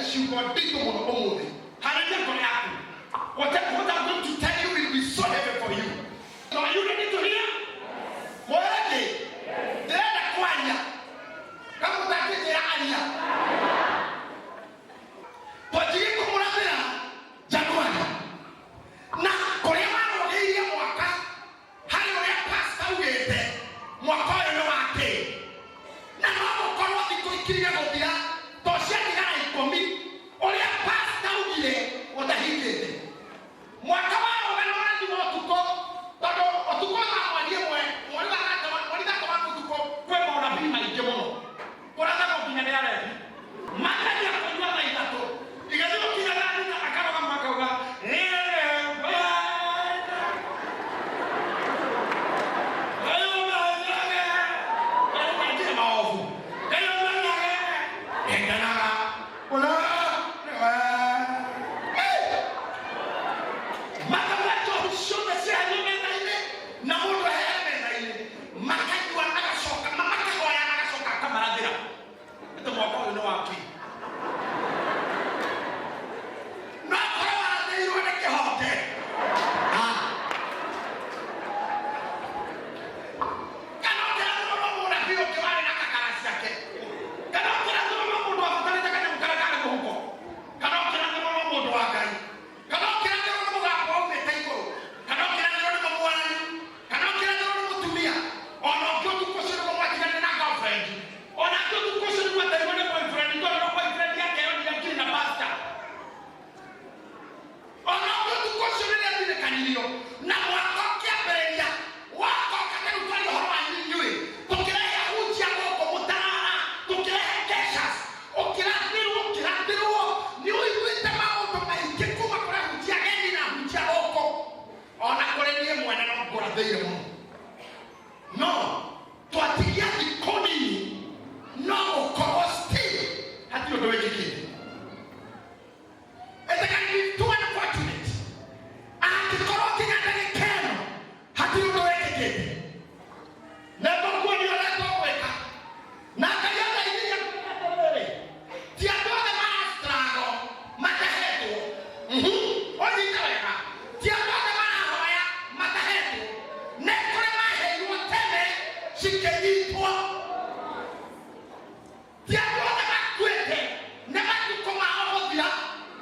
Ciugo nditũ mũno ũmũthĩ. Harĩria ngoro yaku. What I'm going to tell you will be so heavy for you. So are you ready to hear? Mwĩrĩ ndĩrenda kwaria. Kamũtangĩnjĩra aria. Twanjirie kũmũrathĩra Januari na kũrĩa warũgĩirie mwaka harĩ ũrĩa pastor augĩte mwaka ũyũ nĩ wa kĩ na no gũkorwo thikũ ikirie gũthira to ciatigara 10 ũrĩa pastor augire ũtahingĩte. Mwaka wa rũgano ũrathima ũtukũ tondũ ũtukũ wa mweri ĩmwe mweri wa mweri thata wa ũtukũ kwĩ maũnabii maingĩ mũno kũrathagwo nginya nĩ arebi makaria kũnyua thaa 3 igathiĩ gũkinya thaa 6 akarũgama akauga makauga njohi ciothe ciaherio metha-inĩ na mũndũ ahere metha-inĩ makanyua agacoka makahoya agacoka akamarathĩra atĩ mwaka ũyũ nĩ waki no korwo warathĩirwo nĩ kĩhonge. Ah. Kana ũkĩrathĩrwo no mũnabii ũngĩ warĩ na kakara ciake, kana ũkĩrathĩrwo no mũndũ wabatarĩte kanyamũ karĩa karĩ mũhuko, kana ũkĩrathĩrwo no mũndũ wa Ngai, kana ũkĩrathĩrwo nĩ mũgambo waumĩte igũrũ, kana ũkĩrathĩrwo nĩ mũmwanyu, kana ũkĩrathĩrwo nĩ mũtumia ona ũngĩ ũtukũ ũcio nĩguo mwatiganire na girlfriend, ona ũngĩ ũtukũ ũcio nĩguo ateirwo nĩ boyfriend tondũ no boyfriend yake yonire ngiri na pastor, ona ũngĩ ũtukũ ũcio rĩrĩa ndirikanirio na mwaka ũkĩambĩrĩria wakoka rĩu twaria ũhoro wanyu inyuĩ tũkĩrehe ahunjia gũkũ mũtarara tũkĩrehe keshas ũkĩrathĩrwo ũkĩrathĩrwo nĩ ũiguĩte maũndũ maingĩ kuma kũrĩ ahunjia ageni na ahunjia gũkũ ona kũrĩ niĩ mwene no ngũrathĩire mũno no twatigia thikũ nini no gũkorwo still hatirĩ ũndũ wĩkĩkĩte. It can be too unfortunate angĩkorwo nginya ndagĩka ĩno hatirĩ ũndũ wĩkĩkĩte na tũkuonia ũrĩa tũgwĩka na Ngai andeithirie kuga atĩrĩrĩ ti andũ othe marastrago matahetwo. Ũnyite wega, ti andũ othe marahoya matahetwo, nĩ kũrĩ maheirwo tene cikĩnyitwo. Ti andũ othe makuĩte nĩ matukũ mao gũthira.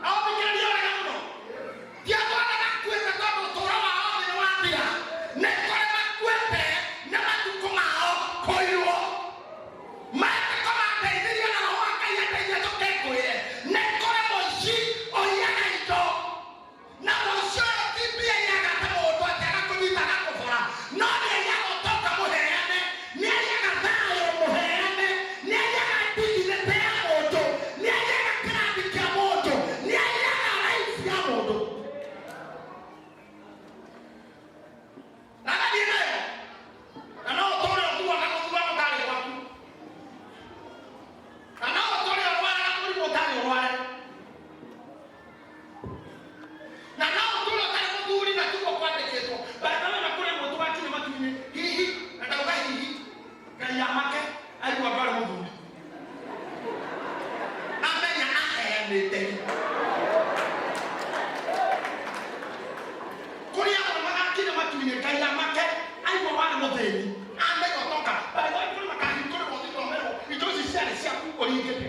Na ũthikĩrĩrie wega mũno, ti andũ othe makuĩte tondũ ũtũũro wao thĩ nĩ wathira, nĩ kũrĩ makuĩte nĩ matukũ mao kũiywo. Maandĩko mandeithirie na Roho wa Ngai andeithia njũke ngwĩre nĩ kũrĩ mũici ũiyaga indo na mũici ũyũ ti mbia aiyaga ta mũndũ atĩ agakũnyita agakũbora, no nĩ aiyaga ũtonga mũheane, nĩ aiyaga thayũ mũheane, nĩ aiyaga dignity ya mũndũ, nĩ aiyaga kĩrathi kĩa mũndũ, nĩ aiyaga life ya mũndũ na agathiĩ nayo na no ũtũre ũthuaga mũthuaga ũtarĩ gwaku na no ũtũre ũrwaraga mũrimũ ũtarĩ ũrware na no ũtũre ũtarĩ mũthuri na tiguo kwandĩkĩtwo barabara na kũrĩa mũtũ wakinya matu-inĩ hihi na ndauga hihi Ngai amake aigua ndwarĩ mũthuri amenya aheanĩte kũrĩ amwe magakinya matu-inĩ Ngai amake aigua warĩ mũthĩni amenya ũtonga. By the way, kũrĩ makahingũrĩrwo thithomerwo indo ici ciarĩ ciaku ũringĩte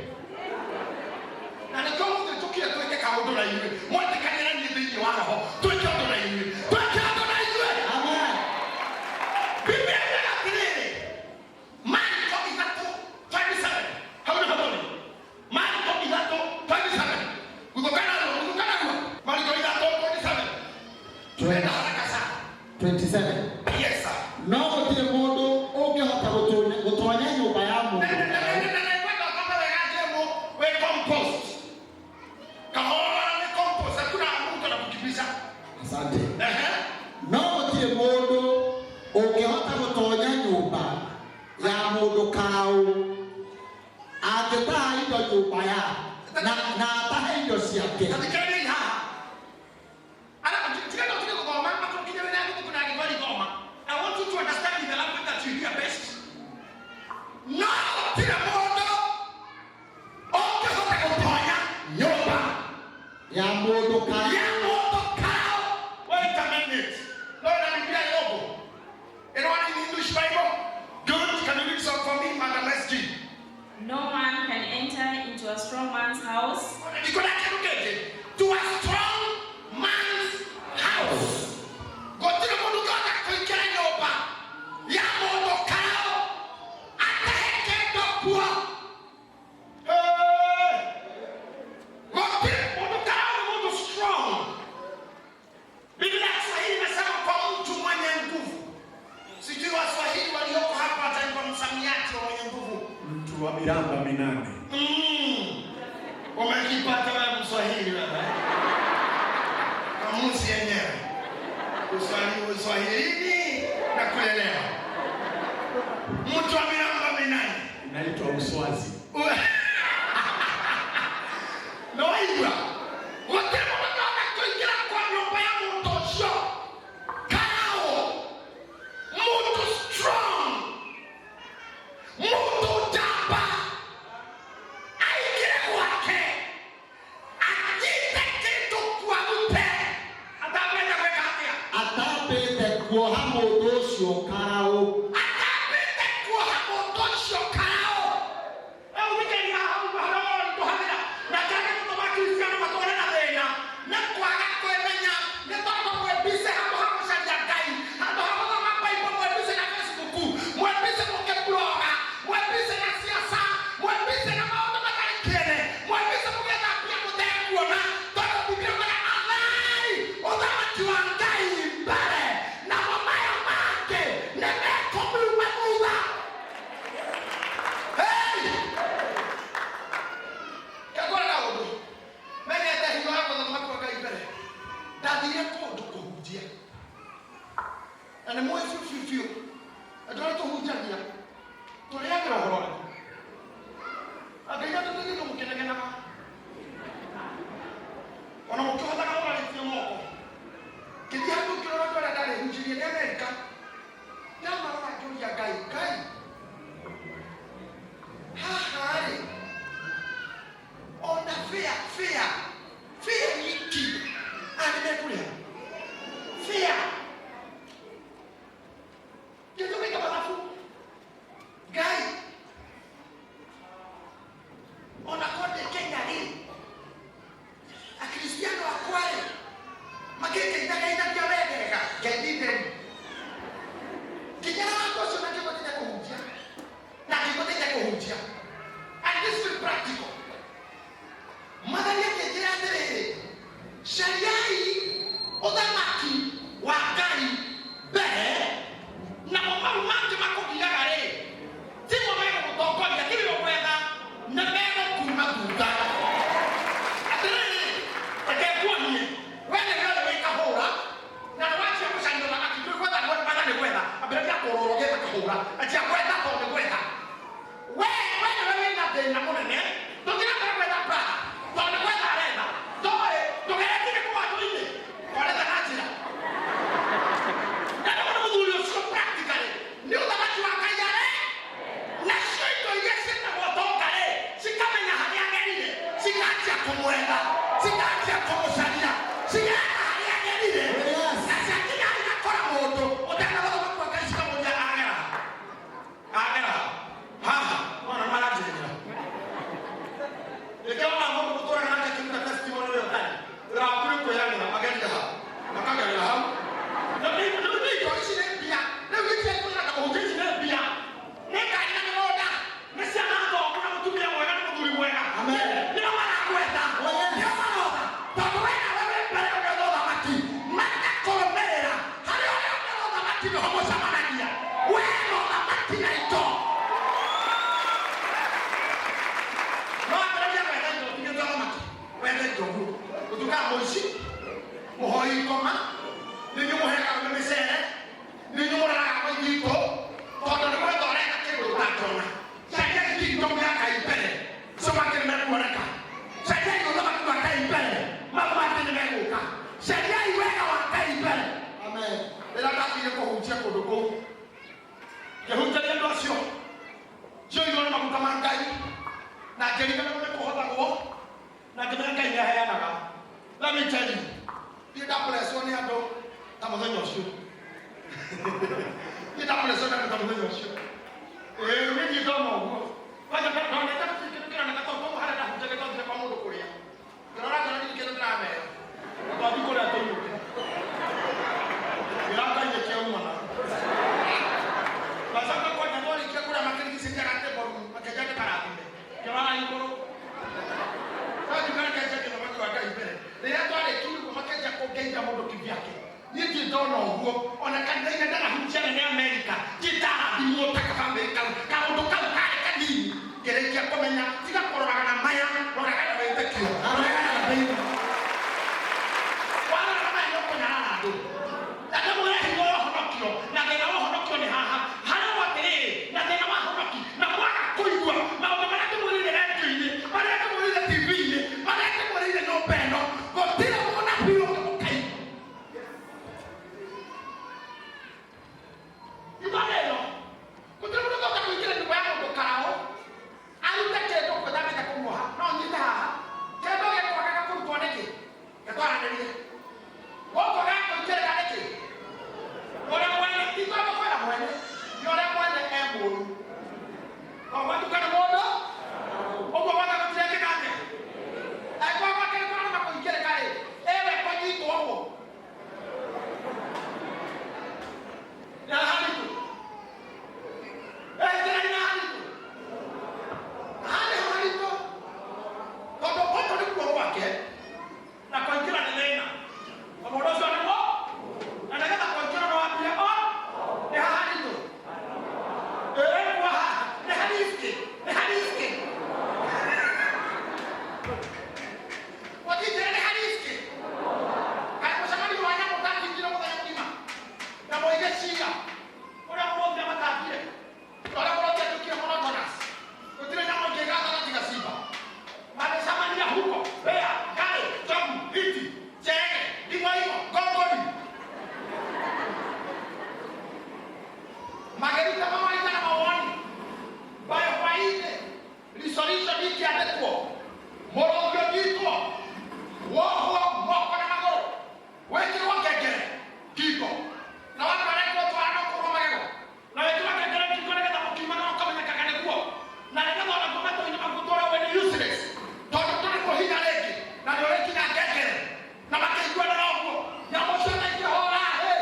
na nĩkĩo mũthĩ tũkire twĩke kaũndũ na inyuĩ mwetĩkanĩra niĩ thĩinĩ wa roho twĩke ũndũ na inyuĩ twĩke ũndũ na inyuĩ. Amen. Biblia yugaga atĩrĩrĩ, Mariko 3:27 hau nĩho tũrĩ. Mariko 3:27 guthũka narua guthũka narua Mariko 3:27 tuenda haraka sana. 27. Yes sir. No gũtirĩ mũndũ ũngĩhota gũtonya nyũmba ya mũndũ. Kwenda ũthome wega njemo wĩ compost kahora nĩ compost hakuna mtu anakukimbiza. Asante. Ehe. No gũtirĩ mũndũ ũngĩhota gũtonya nyũmba ya mũndũ kaũ angĩtaha indo nyũmba ya na atahe indo ciake. Tathikĩrĩriai haha. Ara tiga no tiga gũthoma makinyĩrĩra na gĩthũngũ na Gĩthweri thoma. I want you to understand in the language that you hear best. No gũtirĩ mũndũ ũngĩhota gũtonya nyũmba Ya mũndũ karaũ. Ya mũndũ karaũ. Wait a minute. No, na Biblia yogo. Anyone in English Bible? Good. Can you read some for me, Madam SG? No man can enter into a strong man's house Niko na kĩndũ kĩngĩ. To a strong man's house. Gũtirĩ mũndũ ũngĩhota kũingĩra nyũmba ya mũndũ karaũ atahe kĩndũ kuo. Hey! Gũtirĩ mũndũ karaũ ni mũndũ strong. Biblia ya Kiswahili imesema kwa mtu mwenye nguvu. Sijui Waswahili walioko hapa watanipa msamiati wa mwenye nguvu. Mtu wa miraba minane. Umekipata wewe Mswahili wewe. Kamusi yenyewe. Uswahili Uswahilini na kulelewa. Mtu wa miraba minane. Inaitwa uswazi. No waigua. Gũtirĩ mũndũ ũngĩhota kũingĩra kwa nyũmba ya mũndũ ũcio. Karaũ. Mũndũ strong. Mũndũ njamba. Aingĩre gwake. Anyite kĩndũ kuarute. Atambĩte gwĩka atĩa? Atambĩte kuoha mũndũ ũcio karaũ. Atambĩte kuoha mũndũ ũcio karaũ. Rĩu thikĩrĩria haha ũguo harĩa ũrorĩtũhagĩra. Na kĩrĩa gĩtũmaga Akristiano matũũre na thĩna nĩ kwaga kwĩmenya, nĩ tondũ mwĩ busy handũ ha gũcaria Ngai, handũ ha gũthoma Bible mwĩ busy na Facebook, mwĩ busy mũkĩbloga, mwĩ busy na siasa, mwĩ busy na maũndũ matarĩ kĩene, mwĩ busy mũgĩetha mbia mũtekuona, tondũ Biblia ĩugaga athai ũthamaki wa Ngai mbere, namo maya mangĩ nĩ mekũmuma thutha. Hey! Kagora na ũndũ menyete hingo ya gũthoma kwa Ngai mbere ndathire kũndũ kũhunjia na nĩ mũĩ biũ biũ biũ andũ arĩa tũhunjagia tũrĩagĩra ũhoro ũrĩkũ angaigua tũthiĩ mũkĩnegenaga ona mũkĩhotaga mũrarĩtie moko ngĩthiĩ handũ ngĩrora andũ arĩa ndarĩ hunjirie nĩ Amerika ndamarora ngĩũria Ngai Ngai haha rĩ ona fare fare fare nyiki aya nĩ mekũrĩha fare ngĩthiĩ gwĩka mathabu Ngai ona konde Kenya rĩ akristiano akwa rĩ makĩngeithagaithagia wegega Ngai nditheri kijana wakwa ũcio na kĩgũtĩte kũhunjia na kĩgũtĩte kũhunjia. And this is practical. Mwathani akĩnjĩra atĩrĩrĩ, cariai ũthamaki wa Ngai mbere, namo mau mangĩ makũgiaga rĩ timo megũgũtongoria, tiwe ũgwetha, nĩ megũkuma thutha. Atĩrĩrĩ, reke nguonie we nĩ wĩothe wĩ kahũra na nĩ wanjia gũcaria ũthamaki ndũrĩ gwetha nĩ gwetha nĩ gwetha ambĩrĩria kũrũra ũgĩetha kahũra anjia gwetha tondũ nĩ gwetha we we nĩwe wĩna thĩna mũnene ndũngĩrambere gwetha brother tondũ nĩ gwetha aretha ndoĩ ndũgeretie kũu andũ-inĩ waretha na njĩra na nĩguo nĩ mũthuri ũcio practically nĩ ũthamaki wa Ngai are nacio indo iria ciĩtagwo tonga rĩ cikamenya harĩa agerire cikanjia kũmwetha cikanjia kũmũcaria cigetha harĩa agerire na ciakinya igakora mũndũ ũtena ũthamaki wa Ngai cikamũria agera agera haha mwana maranjĩrĩra nĩkĩo ona mũndũ mũtũraga nake akĩruta testimony ũrĩa ũtarĩ wĩra waku nĩ kwĩranĩra magerire hau makagerera hau na nĩ nĩ indo ici nĩ mbia rĩu ici kwĩra kũhunjia ici nĩ mbia nĩ ngari na mĩgũnda nĩ ciana thomu na mũtumia mwega na mũthuri mwega. Amen. Nĩo maragwetha. Oh, yes. Nĩo marotha tondũ we nawe wĩ mbere ũrĩa ũthamaki makakũrũmĩrĩra harĩa ũrĩa ũrĩa ũthamaki nĩho mũcemanagia we na ũthamaki na indo no ambĩrĩria gwetha indo ũtigĩte ũthamaki wethe indo guo ũtuĩkaga mũici mũhoi ngoma nĩ inyuĩ mũheaga arũme mĩcere nĩ inyuĩ mũraraga kwa ithitũ tondũ nĩ gwetha ũretha kĩndũ ũtangĩona. Caria kingdom ya Ngai mbere cio mangĩ nĩ mekuoneka. Cariai ũthamaki wa Ngai mbere maũndũ mangĩ nĩ megũka. Cariai wega wa Ngai mbere. Amen. Rĩrĩa ndathire kũhunjia kũndũ kũu ngĩhunjĩria andũ acio njioirwo nĩ maguta ma Ngai na ngĩriganĩrwo nĩ kũhothagwo na ngĩmenya Ngai nĩ aheanaga. Let me tell you, niĩ ndapurecwo nĩ andũ ta mũthenya ũcio. Niĩ ndapurecwo nĩ andũ ta mũthenya ũcio. Ĩĩ, niĩ ndiĩ ndona ũguo. Kwanja ndonete kĩndũ kĩroneka ta ũguo harĩa ndahunjagia ndothire kwa mũndũ kũrĩa. Ngĩrora ngĩona ndirĩ kĩndũ ndĩramera. Na twathiĩ kũrĩa tũinũke. Ngĩra Ngai nĩkĩaumana. Ngacoka kwanja twarĩkia kũrĩa makĩrigicĩria gatĩbo makĩnja ndĩkarathime. Ngĩrora igũrũ. Twathi kũrĩa ũthamaki wa Ngai mbere. Rĩrĩa twarĩkirie ũguo makĩanjia kũngeithia mũndũ kivyake. Niĩ ndirĩ ndona ũguo ona kanitha-inĩ ndanahunjia nene Amerika ndirĩ ndarathimwo ta kabamĩrĩ kau kaũndũ kau karĩ kanini ngĩrĩkia kũmenya tiga kũroraga na maya roraga na wĩtĩkio roraga na thĩinĩ warora na maya nĩũkũnyarara andũ na ndĩmwĩre hingo ya ũhonokio na thĩna wa ũhonokio nĩ haha harĩa atĩrĩrĩ na thĩna wa ũhonoki na mwaga kũigua maũndũ marĩa ndĩmwĩrĩire rendio-inĩ marĩa ndĩmwĩrĩire TV-inĩ marĩa ndĩmwĩrĩire nyũmba ĩno gũtirĩ mũnabii ũngĩ mũkaigua nyũmba ĩno gũtirĩ mũndũ ũngĩhota kũingĩra nyũmba ya mũndũ karaũ arute kĩndũ kwĩthambĩte kũmuoha no nyite haha kĩndũ gĩkwagaga kũrutwo nĩkĩ gĩtwaranĩrie gũkũ gakũingĩrĩra nĩkĩ ũrĩa mwene ikwamba kwĩra mwene nĩ ũrĩa mwene e mũũru ogwatuka nĩ mũndũ ũguo wothe gũtirĩ atĩa angĩkorwo gwake nĩ kũrarema kũingĩrĩka rĩ ĩwe kũnyitwo ũguo nĩ haritũ ĩnjĩra nĩ haritũ haha nĩho haritũ tondũ gũkũ nĩkuo gwake na kũingĩra nĩ thĩna na mũndũ ũcio nĩguo na nĩgetha kũingĩra no wambire o nĩ haha haritũ ĩĩ haha nĩ hariski nĩ hariski wakinjĩra nĩ hariski kaĩ mũcemanio wa nyamũ ũtangĩingĩra mũthenya mũgima na moige cira ũrĩa mũrũthi amatangire ũrĩa mũrũthi atuĩkire monotonous gũtirĩ nyamũ ĩngĩ ĩgathana tiga simba magĩcemania huko bea ngarĩ njogu hiti chege nding'oing'o ngongoni makĩruta mawaitha na mawoni bayo hwainĩ resolution ikĩandĩkwo mũrũthi ũnyitwo wohwo moko na magũrũ wĩkĩrwo ngengere ngingo na watu marekwo twara no kũrwo magego na wĩkĩrwo ngengere ngingo nĩgetha mũkiumaga ũkamenyekaga nĩguo na nĩgetha onakuo matũ-inĩ maku ũtũũre wĩ nĩ useless tondũ ndũrĩ kũhinya rĩngĩ na nĩ ũrĩkinya ngengere na makĩiguanĩra ũguo nyamũ ciothe ikĩhora hĩ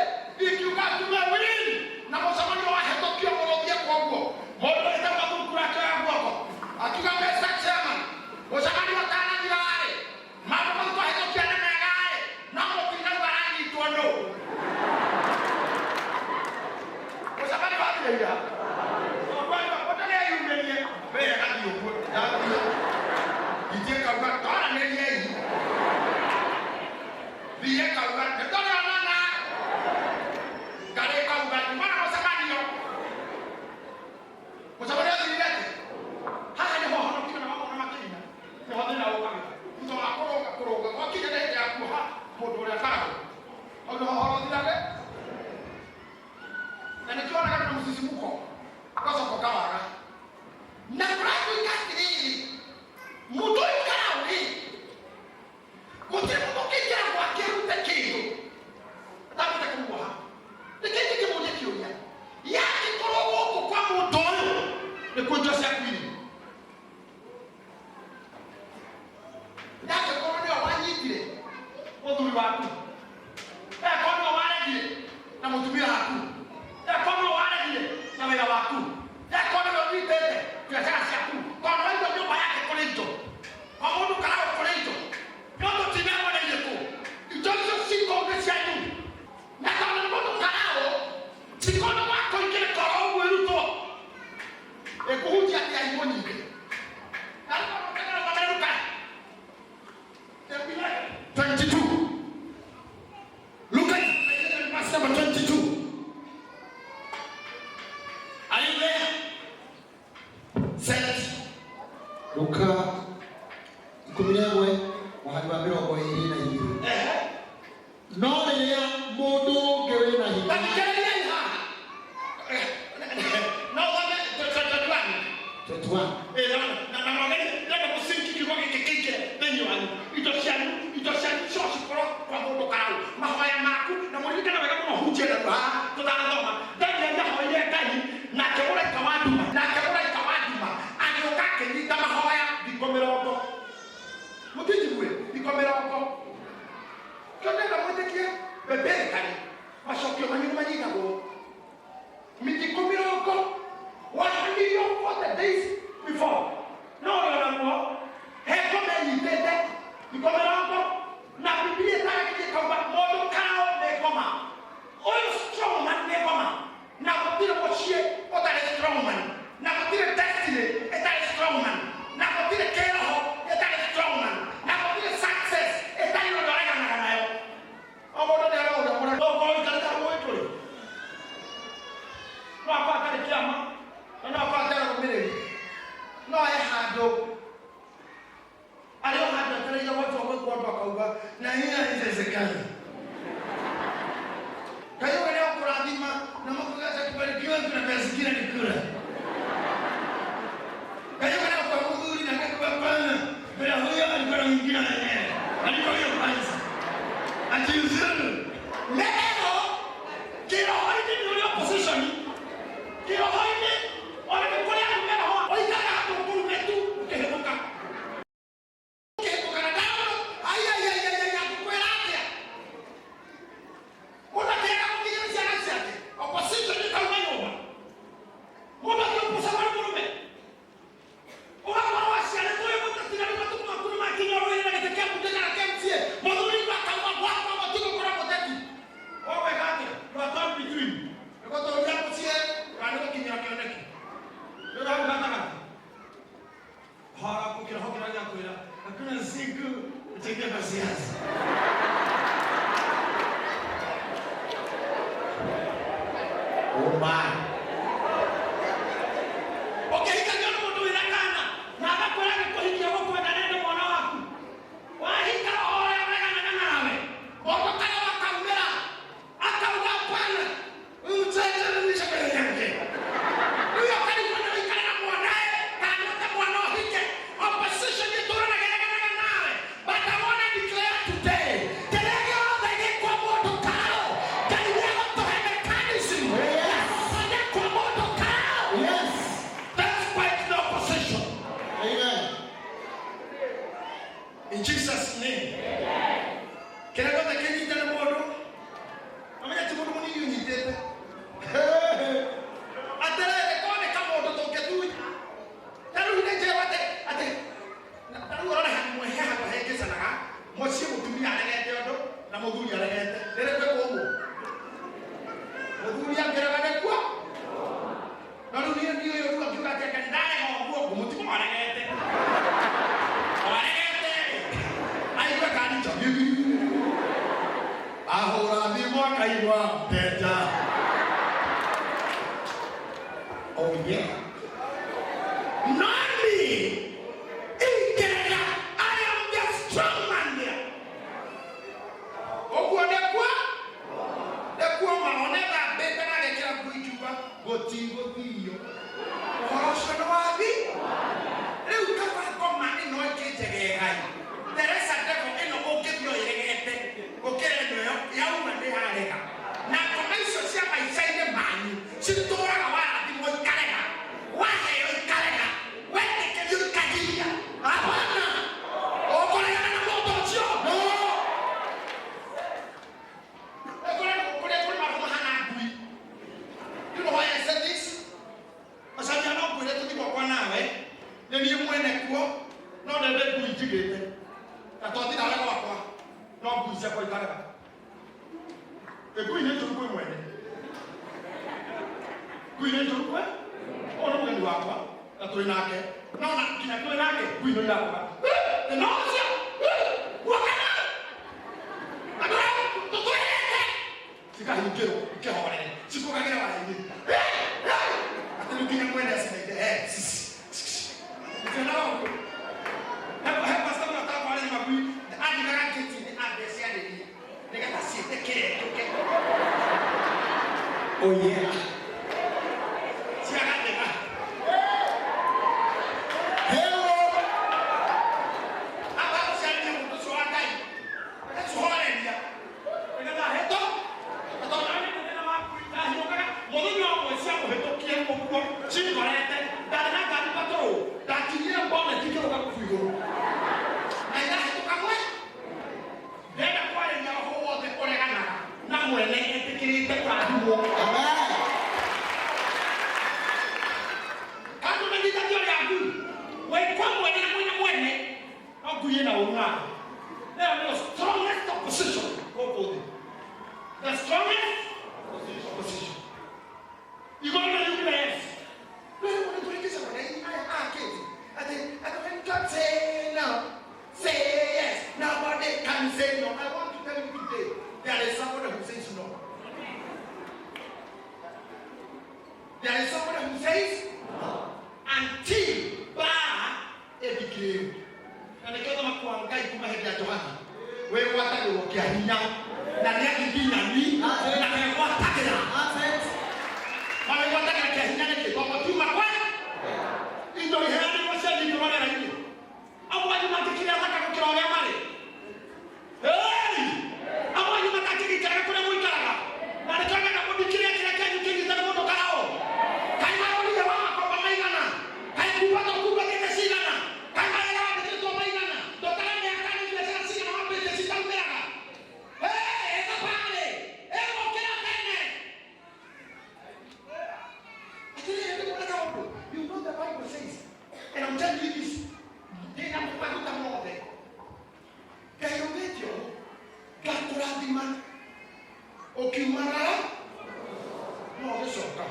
ikiuga tume win na mũcemanio wahĩtũkio mũrũthi ekwo ũguo mũndũ wĩtagwo thungura akĩoya guoko akiuga Mr. Chairman mũcemanio ũtanathira-rĩ maũndũ mau twahĩtũkia nĩ mega-rĩ no mũtinauga aranyitwo nũ mũcemanio wathira ira mũndũ nĩeyumĩrie wĩra gathiĩ ũguo ndathiĩ ithiĩ kauga twaranĩriei thiĩ kauga nĩtũrĩonana ngarĩ kauga nyuma na mũcemanio mũcemanio athirire atĩ haha nĩho honokio na mamona makĩina nĩho thĩna ũkagĩra thutha wa kũrũga kũrũga gwakinya nĩ hĩndĩ ya kuoha mũndũ ũrĩa karagũ hau nĩho ũhoro ũthirage na nĩkĩo wonaga na mũcicimuko ũgacoka ũkawaga na kũratuĩka atĩrĩrĩ mũndũ ũyũ karaũ rĩ gũtirĩ mũndũ ũngĩingĩra gwake arute kĩndũ atambĩte kũmuoha nĩkĩ ingĩkĩmũria kĩũria yangĩkorwo gũkũ kwa mũndũ ũyũ nĩkuo indo ciaku irĩ yangĩkorwo nĩwe wanyitire mũthuri waku yakorwo nĩwe waregire na mũtumia waku yakorwo nĩwe waregire na wĩra waku yakorwo nĩwe ũnyitĩte biacara ciaku tondũ waigua nyũmba yake kũrĩ indo kwa mũndũ karaũ kũrĩ indo no tũtinamwo nĩ irĩkũ indo icio cikoo nĩ cianyu na tondũ nĩ mũndũ karaũ cikoo gwakũingĩrĩka oro ũguo irutwo ĩkũhunjia atĩ aimũ nyingĩ na rĩu ũkagera Luka 22. Look at verse number 22. Are you there? Set. Luka 11 mũhari wa 22. No rĩrĩa mũndũ ũngĩ wĩna hinya Tathikĩrĩriai haha no ũthome 21 21. Na na mageni ndenda mũcinki kiugo gĩkĩ kĩingĩre thĩinĩ wanyu indo cianyu indo cianyu cio Rĩu haha tũtanathoma, Danieli ahoire Ngai, nake mũraika wa nduma, nake mũraika wa nduma agĩũka akĩnyita mahoya thikũ 40. Mũtinjigue, thikũ 40. Kĩo ndĩrenda mwĩtĩkie biblically, macokio manyu nĩ manyitagwo. Mĩthikũ 40, 140 days before. No ũrĩ onaguo he ngoma ĩnyitĩte thikũ 40, na Biblia ĩtaragĩria ĩkauga mũndũ kao nĩ ngoma. Ũyũ strong man nĩ ngoma, na gũtirĩ mũciĩ ũtarĩ strong man, na gũtirĩ destiny ĩtarĩ strong man, na gũtirĩ kĩroho ĩtarĩ strong man, na gũtirĩ success ĩtarĩ ũndũ ũreganaga nayo. O mũndũ nĩ arĩ ũrĩa mũrega. No ũkorwo ũikarĩte hau ũĩ tũrĩ. No akorwo atarĩ kĩama, na no akorwo atarĩ rũmĩrĩri. No he handũ arĩ o handũ etereire gwatua gwĩkwo ũndũ akauga na hiyo haiwezekani. Kwa hiyo leo kũrathima na makugaca kubarikiwa kuna pesa zingine ni kula. Kwa hiyo leo kwa mudhuri na kwa pana bila huyo alikuwa na mwingine mwenyewe. Alikuwa huyo kwanza. Ajiuzuru. Leo kĩroho-inĩ nĩ ũrĩ opposition. Kĩroho-inĩ ona nĩ kũrĩ andũ meroho oikaraga handũ kũrume tu ũkĩhĩtũka. Ũkĩhĩtũka na ndawa. Ai ai ai ai ai ngũkwĩra atĩa? Mũndũ akĩenda gũkinyĩra ciana ciake, opposition ĩkauma nyũmba. Mũndũ akĩopocagwo nĩ mũrũme. Ũgakorwo waciarĩtwo wĩ mũteti na rĩu matukũ maku nĩ makinya ũrũĩre na gĩtĩ kĩa mbunge kana kĩa MCA. Mũthuri akauga gwakwa gũtigũkorwo mũteti. Ũgwĩka atĩa? You are torn between. Nĩ gũtũria mũciĩ kana nĩ gũkinyĩra kĩoneki. Nĩ ũrĩ hau gatagatĩ. Hora kĩroho kĩrĩa gĩakwĩra hakuna siku utaingia kwa siasa. Oh my. Ũkĩhikanio nĩ mũndũ wĩna kana na agakwĩra gĩkũhikia gũkwenda nende mwana waku. Wahika roho ũrĩa ũreganaga nawe. Mũndũ kana wakaumĩra akauga hapana, huyu mtoto kwenye yake. Huyo karibu na wikare na mwanae kana hata mwana ũhike. Opposition ĩtũranaga nawe. But I wanna declare today, kĩrĩa gĩothe gĩkwa mũndũ kao, Ngai nĩegũtũhe mechanism ya gũtonya kwa mũndũ kao. Yes. That's quite the opposition. Amen. In Jesus' name. Kĩrĩa gĩothe kĩnyite nĩ mũndũ, amenya ti mũndũ mũnini ũnyitĩte. Atĩrĩrĩ, korwo nĩ kamũndũ tũngĩtunya. Ta rĩu nĩ njĩrwo atĩ atĩ ta rĩu ũrore hamwe he handũ hengĩcanaga, mũciĩ mũtumia aregete ũndũ na mũthuri aregete. Rĩrĩ gwĩkwo ũguo. Mũthuri angĩrega nĩkuo. No rĩu niĩ ndiũĩ rĩu akiuga atĩ anga ndarega ũguo ngũmũtiga aregete. Aregete. Aigue kanicho. Ahũra thimũ akaigua mteja. Oh yeah. Nani? Ingĩrega, I am the strong man there. Ũguo nĩkuo? Nĩkuo ma one thambĩte na ngekĩra nguo ingiuga gũtigũthio. Ũhoro ũcio nĩ wathi? Rĩu kaba ngoma ĩno ĩkĩnjegegai. Teresa devil ĩno ũngĩthiĩ ũyĩregete gũkĩra ĩno ĩyo yauma nĩ yarega. Na ngoma icio cia maica-inĩ manyu citũraga warathimwo ikarega, waheo ikarega, wetĩkĩrio ikagiria. Hapana. Ũkũregana na mũndũ ũcio? No. Kũrĩa kũrĩa kũrĩ maũndũ mahana ngui. You know why I said this? Macaria no ngwĩre tũthiĩ gwakwa nawe, nĩ niĩ mwene kuo, no ndende ngui njigĩte. Na twathiĩ nawe gwakwa, no ngui ciakwa ikarega. Ngui nĩ njũru kwĩ mwene. Ngui nĩ njũru kwĩ? Ũyũ nĩ mũgeni wakwa, na twĩ nake. No na nginya twĩ nake, ngui no irakũga. No ũcio! Guokana! Andũ aya tũtwĩrĩte! Cikahingĩrwo, ikĩhorere, cikũgagĩra waini. Atĩ rĩu nginya mwene acineire, Nĩkĩona ũguo? He pastor mũrata wakwa arĩ na ngui, athiaga ngĩti-inĩ ambe aciarĩrie, nĩgetha ciĩtĩkĩre njũke. Oh yeah. Ciagathĩka. Hello. Amba gũciarĩria mũndũ ũcio wa Ngai, agacihoreria, nĩgetha ahĩtũ, tondũ nĩ thĩna wa Nayo nĩyo strongest opposition gũkũ thĩ, the strongest opposition. Igũrũ nĩ riugire yes. Rĩu nĩ tũringicagwo nĩ aya akĩti atĩ when God say no, say yes. Nobody can say no. I want to tell you today, there is somebody who says no. There is somebody who says no until mbara ĩthikĩrĩrio. Na nĩkĩo thamaki wa Ngai kuma hĩndĩ ya Johana wĩgwatagĩrwo kĩa hinya na nĩ agiginyani na megwatagĩra. Mawĩgwatagĩra kĩa hinya nĩkĩ? Tondũ tiuma kwa indo iheanĩrwo cia nyingĩ rĩera-inĩ. Amwe anyu mangĩkĩrĩa thaka gũkĩra ũrĩa marĩ. Hey! Amwe anyu matangĩgĩikaraga kũrĩa mũikaraga. Na nĩkĩo ngenda mũthikĩrie kĩrĩa kĩanyu kĩnyite nĩ mũndũ karao. Kaĩ marorire wa makomba maigana? Kaĩ kumba tũkumbatĩte cigana? Kaĩ mawĩra wandĩkĩtwo maigana? Ndũtara mĩaka nĩ biacara cigana wambĩtie citaumĩraga? Hey, thabarĩ! Ĩgũkĩra tene! Atĩrĩrĩ, ndĩmwĩre kaũndũ. You know the Bible says, and I'm telling you this, ndĩna maguta mothe. Ngai augĩte ũũ, ngakũrathima ũkiumagara no ũgĩcoka.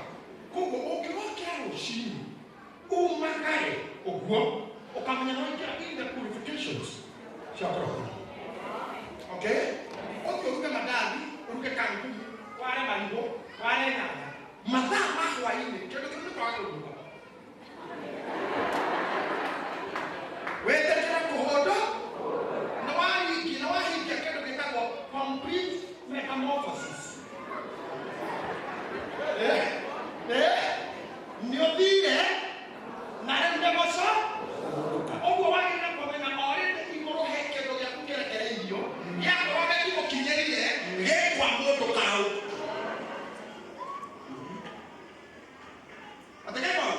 Koguo ũngĩrokĩra rũcinĩ umagare ũguo ũkamenya no ingĩra in the purifications cia kũrokora. Okay? Ũthiĩ ũruge mandathi, ũruge kangumu, ware marigũ, ware nyanya. Mathaa ma hwaĩ-inĩ, kĩndũ kĩu nĩ kwaga kũruga. Wĩtĩkĩre kũhũndwo na wahingia na wahingia kĩndũ gĩtagwo complete metamorphosis. Eh, eh, nĩ ũthire na rĩu nĩ gũco ũguo wagĩrĩire kũmenya already igũrũ he kĩndũ gĩaku kĩrekereirio gĩakorwo gĩtigũkinyĩrire gĩ kwa mũndũ kau. Atĩ gĩ kwau?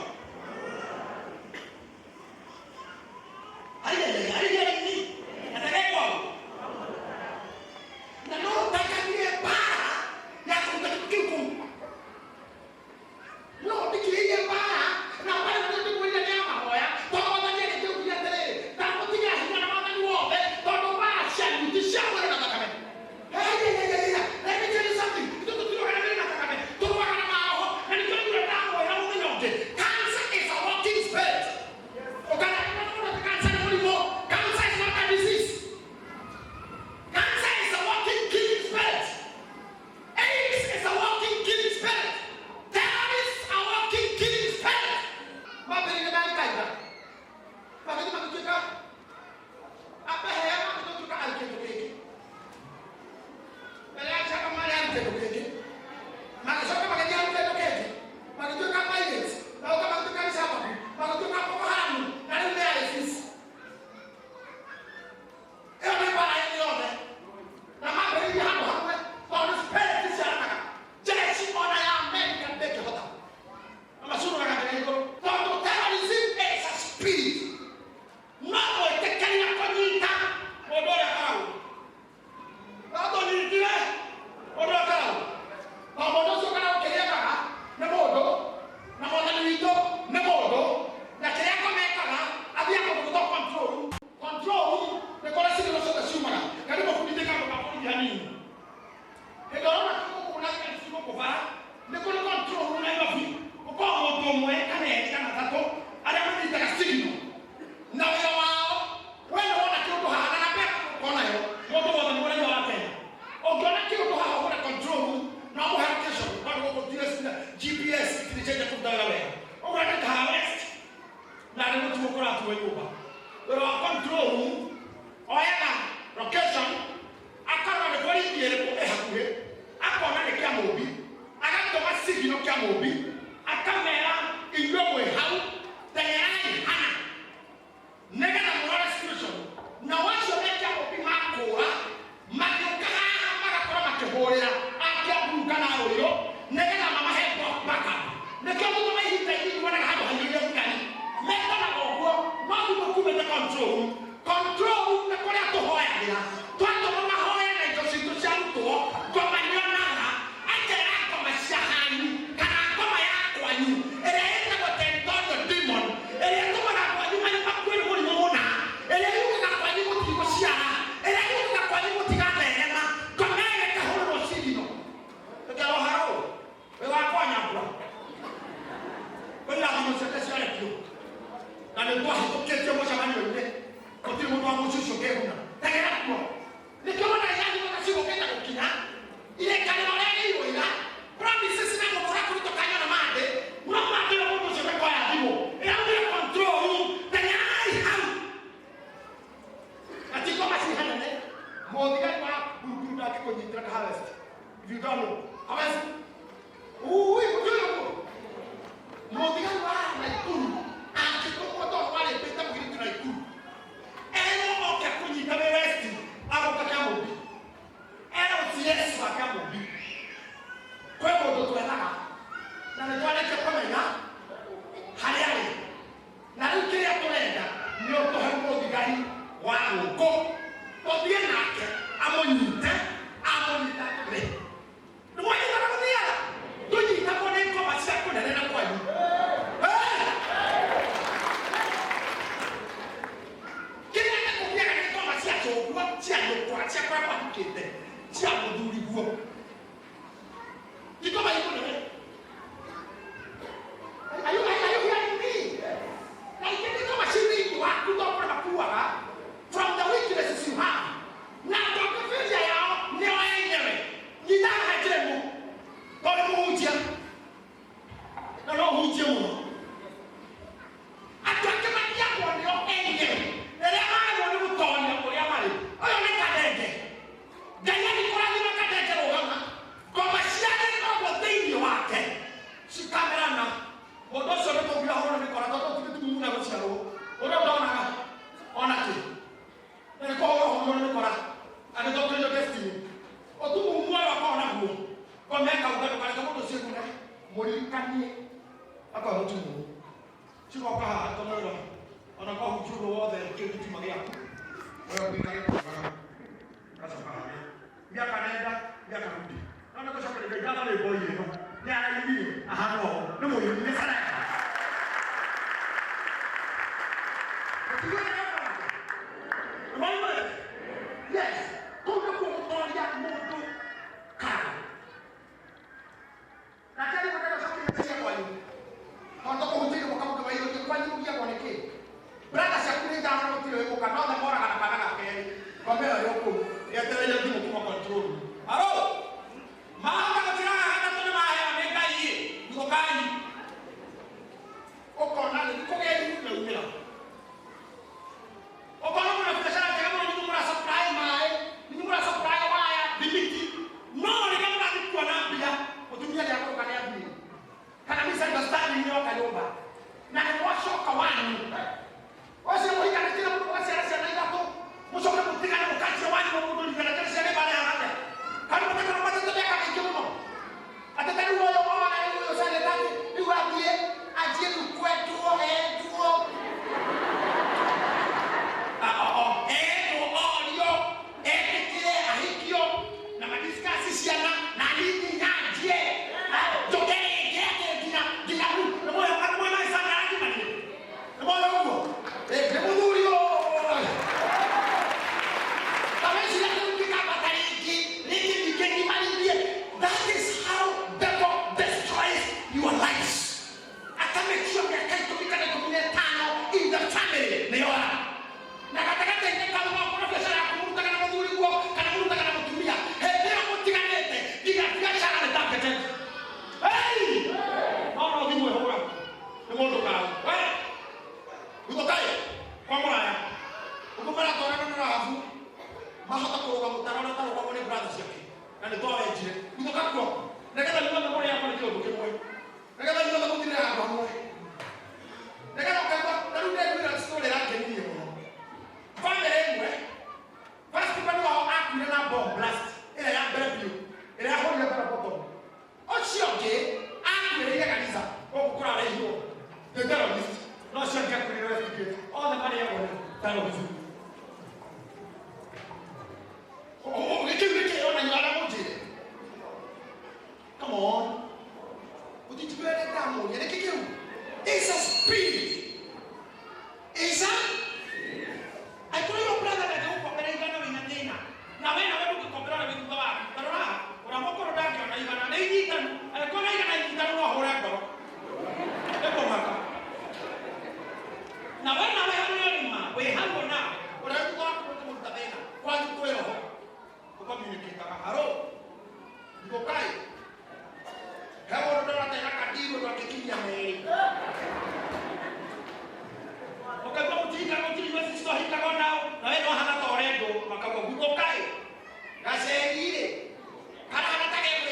If you don't know, hawezi. Ui, ujui huko. Mũthigari wa Naikuru angĩtũmwo tondũ warĩpĩte mũirĩtu Naikuru. Erwo oke kũnyita wĩ West, agoka Kĩamũmbi. Erwo CS wa Kĩamũmbi. Kwĩ mũndũ twethaga na nĩ twarĩkia kũmenya harĩa arĩ. Na rĩu kĩrĩa tũrenda nĩ ũtũhe mũthigari wa gũkũ tũthiĩ nake amũnyite amũnyite atũrĩ. Nĩ mwanyitana gũthiaga? Tũnyitagwo nĩ ngoma cia kũnene na kwanyu. Kĩrĩa gĩkũgiaga nĩ ngoma cia cũngwa, cia nyũkwa, cia kũrĩa mwahikĩte, cia mũthuri guo. Ti ngoma ikũnene. Are you hearing me? Na ingĩ nĩ ngoma ci thĩinĩ waku to kũrĩa makuaga from the weaknesses you have. Na tondũ failure yao nĩo enyewe. Nyita haha njĩra ĩmwe. Tondũ mũhunjia. Na no ũhunjie mũno. Andũ angĩ mathiagwo nĩo enyewe. Rĩrĩa maremwo nĩ gũtoria ũrĩa marĩ. Ũyũ nĩ kadenge. Ngai agĩkũrathima kadenge rũgama. Ngoma ciake ikoragwo thĩinĩ wake. Cikamerana. Mũndũ ũcio nĩ mũngi ahũrwo nĩ mĩkora tondũ ti gĩtumumu na gũciarwo. Ũrĩa ndonaga ona kĩ. Na nĩ kũhũrwo hũrwo nĩ mĩkora. Agĩthũkĩrio destiny. Ũtumumu ũyũ akoragwo naguo. Ngoma ĩkauga ndũkareke mũndũ ũcio egune. Mũririkanie. Akorwo mũtumumu. Cigoka haha tũmwĩra. Ona kwahunjia ũguo wothe kĩu gĩtima gĩaku. Wewe ũikare kuonaga. Gacoka harĩa. Miaka nenda, miaka rudi. No nĩ gũcokeria Ngai ngatho nĩ mboi ĩno. Nĩ arainire ahana ũũ. Nĩ mũini nĩ sareka. Mũtiguĩte nĩ Yes. Kũu nĩkuo gũtoria mũndũ karo. Nake rĩu ndenda cokeria cia kwanyu. Tondũ kũhunjĩrio mũkamũke maiyũrie kwanyu mũgiagwo nĩ kĩ? Brother ciaku nĩ ithano na gũtirĩ wĩgũka no othe moraga na kana ga kerĩ. Ngoma ĩyo ĩ kũu yetereire thimũ kuma control room. Aro! Mahota gũtigaga gatatũ nĩ maheo nĩ Ngai ĩ, guthũkai. Ũkona rĩu kũgĩa ihu rĩaumĩra. Ũkona mũna biacara njega mũno nĩ mũra supply maĩ, nĩ mũra supply waya, thimiti. No rĩrĩa mũrathiĩ kuona mbia, mũtumia nĩ agũrũka nĩ athiĩ. Kana misunderstanding nĩ yoka nyũmba. Na nĩ mwacoka wanyu. Ũcio mũhikanĩtie na mũndũ mũgaciara ciana ithatũ, mũcoke mũtigane mũkanjie wanyu na mũndũ ririkana kĩrĩa ciana ibarehaga. Kana mũtakorwo matete mĩaka mĩingĩ mũno. Atĩ ta rĩu ũyũ wona rĩu ũyũ seneta rĩu athiĩ anjie rĩu kwendwo endwo. Endwo orio etĩkĩre ahikio na madiscuss ciana na nini nyanjie njoke rĩngĩ atĩ nginya nginya rĩu nĩ moyo nĩ moyo maica aragimanire nĩ moyo ũguo nĩ mũthuri ũyũ ta weciria rĩu ngĩkambata rĩngĩ rĩngĩ ningĩ ngimarithie. That is how devil destroys your lives. Aka make sure mĩaka 15 kana 15 in the family nĩ yora na gatagatĩ-inĩ kau no ũkorwo biacara yaku mũrutaga na mũthuri guo kana mũrutaga na mũtumia hĩndĩ ĩyo mũtiganĩte nginya biacara nĩ targeted. Hey! No no thimũ ĩhũra nĩ mũndũ kau we guthũkai kwa mũraya ũguo maratwarana na Rahabu mahota kũrũga mũtaro ũrĩa ũtarũgagwo nĩ brother ciake na nĩ twawenjire guthũka kuo nĩgetha inyuothe mũrĩagwo nĩ kĩũndũ kĩmwe nĩgetha inyuothe mũthire handũ hamwe nĩgetha ũkaigua ta rĩu ndĩraiguire story ĩrangenirie mũno family ĩmwe first man wao akuire na bomb blast ĩrĩa ya mbere biũ ĩrĩa yahũrire mbere bottom ũcio ũngĩ akuĩrĩire kanitha gũkũ kũrarehirwo the terrorist no ũcio ũngĩ akuĩrĩire Westgate othe marĩagwo nĩ terrorism. Gĩkĩu nĩ kĩĩ ona nyũra mũnjĩre. Come on. Ũtinjiguĩre ndamũria nĩkĩ kĩu? It's a spirit. It's a angĩkorwo your brother ndangĩgũkombera 100 wĩna thĩna na we nawe ndũngĩkombera ũrĩa wĩ thutha waku ta rora ũrĩa mũkũrũ ndangĩona 100 nĩ inyitanu angĩkorwo na 100 inyitanu no ahũre ngoro ĩkũmaka na we nawe harĩa ũrĩma wĩ hau onawe ũrĩa wĩ thutha waku ndũngĩmũruta thĩna kwanyu kwĩ roho ũcommunicataga haro ngũkai he mũndũ ndona tena kandiru ndangĩkinyia merĩ ũkaigua mũtirika mũtirika sister hikaga nao na we no hana ta ũrendwo makauga guthũkai gaceri-rĩ karahana ta gegwĩciria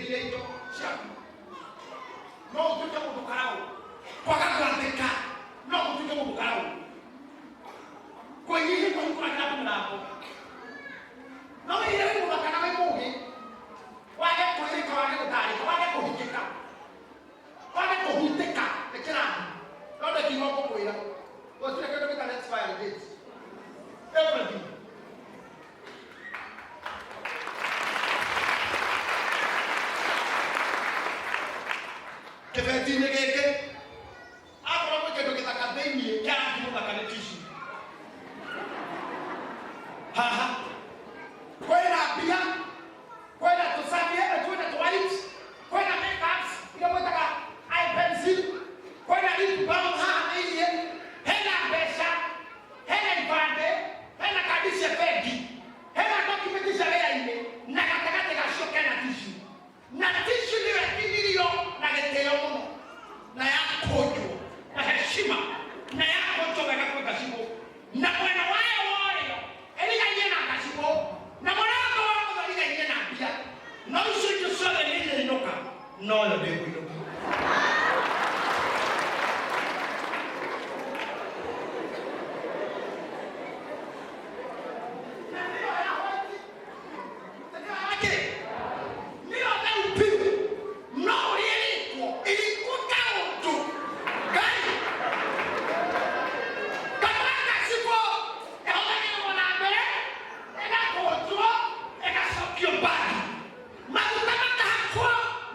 Ĩngĩtiria indo ciaku no ũtuĩke mũndũ karaũ. Kwaga gwathĩka no ũtuĩke mũndũ karaũ. Kwĩnyihia kũhingũragĩra andũ mĩrango. No wĩire wĩ mũthaka na wĩ mũũgĩ, wage kwĩrĩka, wage gũtarĩka, wage kũhingĩka, wage kũhutĩka nĩ kĩrathi. No ndekiuga ngũkwĩra gũtirĩ kĩndũ gĩtarĩ expiry date. Everything. Kĩbeti-inĩ gĩkĩ akorwo gwĩ kĩndũ gĩthaka thĩiniĩ kĩa rangi mũthaka nĩ tissue. Haha kwĩna mbia, kwĩna tũcamie, kwĩna tũ-wipes, kwĩna makeups iria mwĩtaga eye pencil, kwĩna lip balm haha thĩiniĩ, hena mbeca, hena ibandĩ, hena kandi cia bengi, hena document cia wĩra-inĩ, na gatagatĩ gacio kena tissue. Na tissue nĩyo ĩtinirio na gĩtĩo mũno na yakũnjwo na heshima na yakũnjwo wega kwĩ gacibũ, na mwena wayo worĩo ĩrigainie na gacibũ, na mwena wake wa ũmotho ĩrigainie na mbia. No icio ingĩ ciothe nĩ irĩinũka, noyo ndĩkũinũka. Na nĩyo ya white, na nĩyo ya kĩ, nĩyo theu biũ. No ũrĩa ĩrĩkwo ĩrĩkwo kaũndũ Ngai kanua gacibũ ĩhũthagĩrwo na mbere, ĩgakũnjwo, ĩgacokio bagi, maguta makahakwo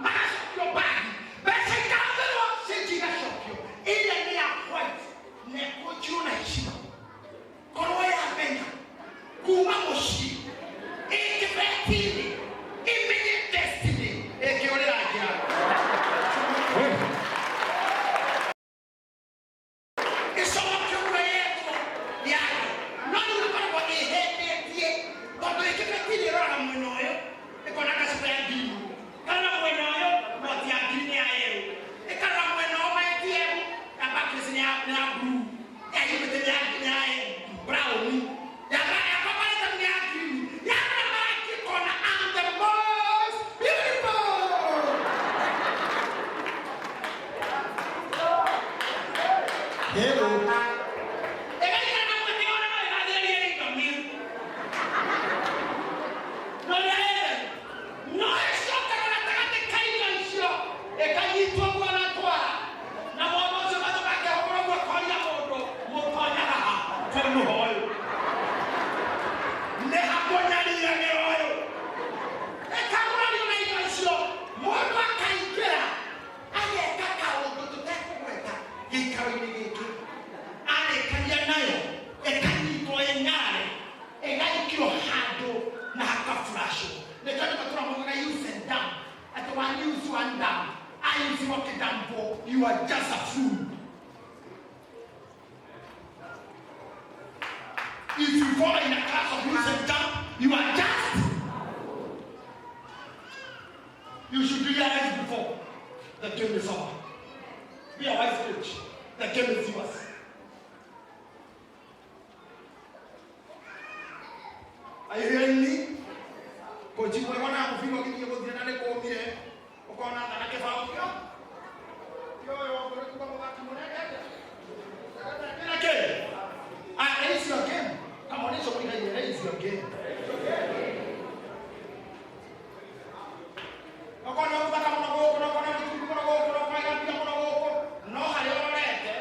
magacokio bagi, mbeca ikahũthĩrwo, cinji igacokio. Ĩrĩa nĩ ya white na ĩkũnjirwo na heshima. Korwo yamenya kuma mũciĩ ĩkĩbeti-inĩ ĩmenye destiny ĩkĩũrĩra njĩra ĩcoke ũguo yetwo yayo. No rĩu ĩkoragwo ĩhĩtĩtie tondũ ĩkĩbeti-inĩ ĩroraga mwena ũyũ ĩkona gacibũ ya ngirini, ĩkarora mwena ũyũ noti ya ngirini ya yerũ, ĩkarora mwena ũyũ ma ATM ya Barclays nĩ ya blue, ya Equity nĩ ya brown, ya Cooperative nĩ ya green. Yarora marangi ĩkona, "I'm the most beautiful." Hello. Ĩgaikara na mweke ona no ĩgathĩrĩria indo mĩru no rĩrĩa no ĩcokaga gatagatĩ ka indo icio ĩkanyitwo guo na twara na mũndũ ũcio gacoka akĩhũrwo guo akoria mũndũ mũtonyaga ha kwĩ mũhoyo nĩ hakũnyariragĩra ũyũ ĩkagũrario na indo icio. Mũndũ akaingĩra ageka kaũndũ tũtekũgweta gĩikaro-inĩ gĩkĩ, arĩkania nayo ĩkanyitwo ĩng'are ĩgaikio handũ na hakafurashwo. Nĩkĩo andũ matũra maugaga use and dump, atĩ one use one dump. I use wakidampo, you are just a fool. If you fall in a class of use and dump, you are just you should realize before the game is over. Be a wise coach. The game is yours. Are you hearing me? Kochi mwega na mũbira ũgĩthiĩ gũthira na nĩ kũmire ũkona thana kĩbaũ kĩo kĩo ũyũ ũrĩ kuga mũthaki mũnene atĩa? Kĩna kĩ? Ah, raise your game. Come on, it's okay. Raise your game. Okorwo nĩ ũgũthaka mũno gũkũ, na okorwo nĩ mũtungu mũno gũkũ, na okorwo ĩna mbia mũno gũkũ, no harĩa ũrorete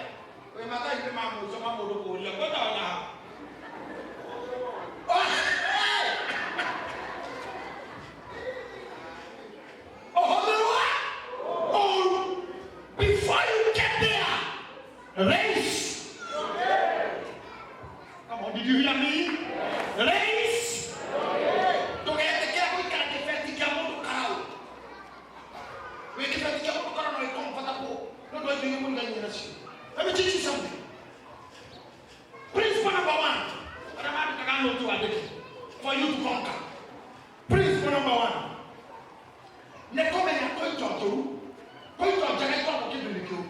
wĩ mathaa-inĩ ma mũico ma mũndũ kũũria ngũtonya ha. Oh, hey! Ũhũthĩrwo ũru. Before you get there, raise. Come on, did you hear me? Raise. Ndũgetĩkĩre gũikara kĩbeti kĩa mũndũ karaũ. Wĩ kĩbeti kĩa mũndũ karaũ no wĩ comfortable nĩ ũndũ wa indo iria mũrigainie nacio. Let me teach you something. Principle number one. Arĩa mandĩkaga note wandĩke. For you to conquer. Principle number one. Nĩ kũmenya kwĩ indo njũru, kwĩ indo njega ikoragwo kĩndũ-inĩ kĩũru.